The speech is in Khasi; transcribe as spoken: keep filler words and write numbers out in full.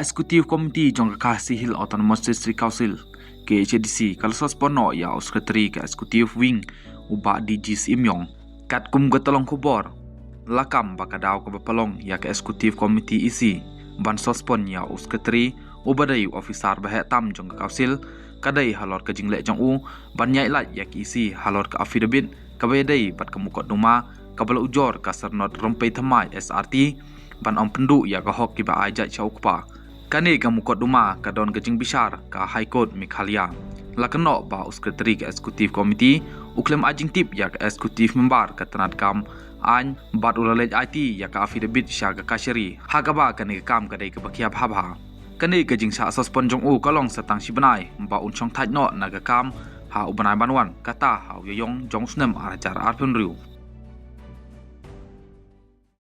Executive Committee jong ka Khasi Hills Autonomous District Council, K H A D C, ka la suspend noh ïa u Secretary ka Executive Wing, u Bah D G Syiem Yong. Katkum ka tyllong khubor, la kam ba ka daw kaba pynlong ïa ka Executive Committee E C ban suspend ïa u Secretary, uba dei u officer ba heh tam jong ka Council, ka dei halor ka jingleh jong u ban ïaid lait ïa ka E C halor ka affidavit kaba ïadei bad ka mukotduma kaba la ujor ka Syrnod Rympei Thymmai S R T, ban ym pynduh ïa ka hok kiba ai jait sha u kpa. Kane ka mukotduma ka don ka jingbishar ka High Court Meghalaya. La kynnoh ba u Secretary ka Executive Committee u khlem ai jingtip ïa ka Executive Member ka tnad kam aiñ bad u la leit aiti ïa ka affidavit sha ka Kashari, ha kaba kane ka kam ka dei kaba khia bha bha. Kane ka jingshah suspend jong u ka long sa tang shi bnai ba un shong thait noh na ka kam ha u bnai ban wan, kata ha u Ïaïong jong u snem ar hajar arphew hynriew.